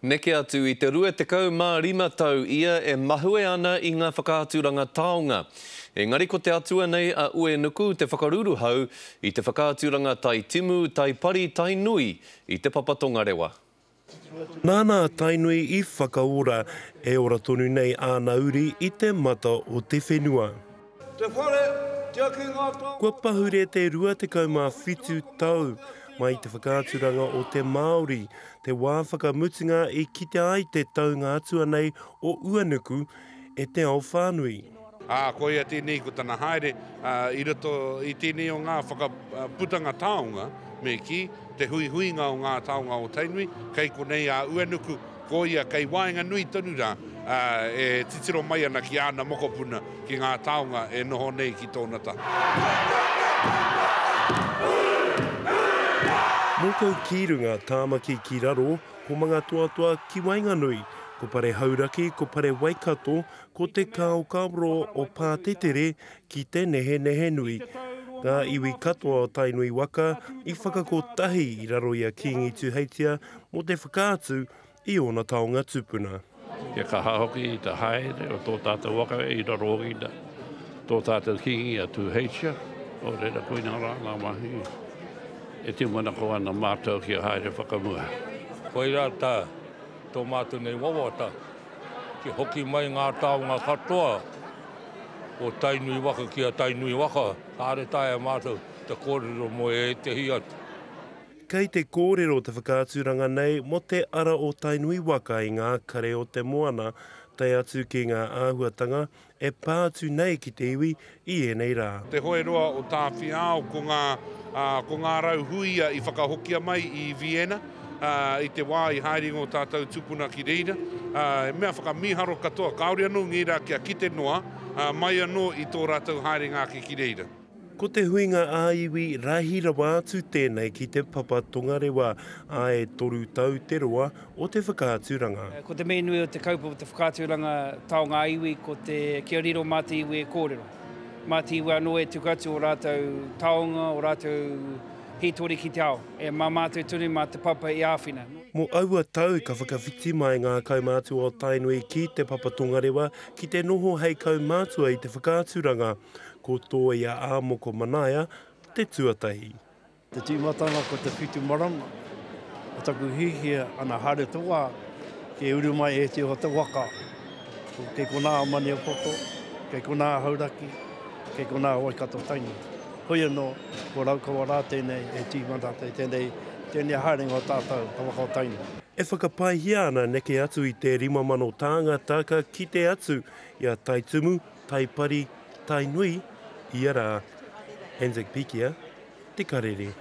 Neke atu i te 25 tau ia e mahue ana i ngā whakaaturanga taonga. Engari ko te atua nei a Uenuku te whakaruruhau i te whakaaturanga tai timu, tai pari, tai nui i Te Papa Tongarewa. Nāna a Tainui i whakaora, e ora tonu nei āna uri i te mata o te whenua. Te whare, tiaki ngā taonga. Kua pahure te 27 tau mai i te whakaaturanga o Te Māori, te wā whakamutunga i kitea ai te taunga atua nei o Uanuku e te ao whānui. Ā, koia tēnei ko tana haere, ā, i roto i tēnei o ngā whakaputanga taonga, me kī, te huihuinga o ngā taonga o Tainui, kei konei a Uenuku, ko ia kei waenganui tonu rā, ā, e titiro mai ana ki āna mokopuna, ki ngā taonga e noho nei ki tōna taha. Mōkau ki runga, Tāmaki ki raro, ko Mangatoatoa ki waenganui, ko Pare Hauraki, ko Pare Waikato, ko Te Kaokaoro o Pātetere ki Te Nehenehenui. Ngā iwi katoa o Tainui waka i whakakotahi i raro i a Kīngi Tuheitia mō te whakaatu i ōna taonga tupuna. Kia kaha hoki te haere o tō tātou waka i raro i tō tātou Kīngi a Tuheitia, nō reira koina rā ngā mahi e tūmanako ana mātou kia haere whakamua. Koirā tā tō mātou nei wawata, kia hoki mai ngā taonga katoa o Tainui waka ki a Tainui waka, kāre taea mātou te kōrero mō ētehi atu. Kei te kōrero te whakaaturanga nei mō te ara o Tainui waka i ngā kare o te moana, tae atu ki ngā āhuatanga e pā atu nei ki te iwi i ēnei rā. Te Hoeroa o Tāwhiao, ko ngā, ko ngā rau huia i whakahokia mai i Vienna, i te wā i haere ngō tātou tūpuna ki reira. He mea whakamīharo katoa, kāore anō ngērā kia kite noa, mai anō i tō rātou haerenga ake ki reira. Ko te huinga ā-iwi rahi rawa atu tēnei ki Te Papa Tongarewa, ā, e toru tau te roa o te whakaaturanga. Ko te mea nui o te kaupapa o te whakaaturanga taonga ā-iwi ko te kia riro mā te iwi e kōrero. Mā te iwi anō e tuku atu ō rātou taonga, ō rātou hītori ki te ao. E mā mātou tonu mā Te Papa i āwhina. Mō aua tau ka whakawhiti mai ngā kaumātua o Tainui ki Te Papa Tongarewa ki te noho hei kaumātua i te whakaaturanga. Ko Tōia Āmoko Manaia te tuatahi. Te tīmatanga ko te whitu marama o taku hiahia ana haere te wā kia uru mai ētehi o te waka. Kei konā a Maniapoto, kei konā a Hauraki, kei konā a Waikato Tainui. Hoi anō, ko Raukawa rā tēnei e tīmata ana tēnei, tēnei haerenga o tātou, te waka o Tainui. E whakapaehia ana neke atu i te 5,000 tāngata ka kite atu i a Taitumu, Taipari, Tainui, ia rā. Anzac Pikia, Te Karere.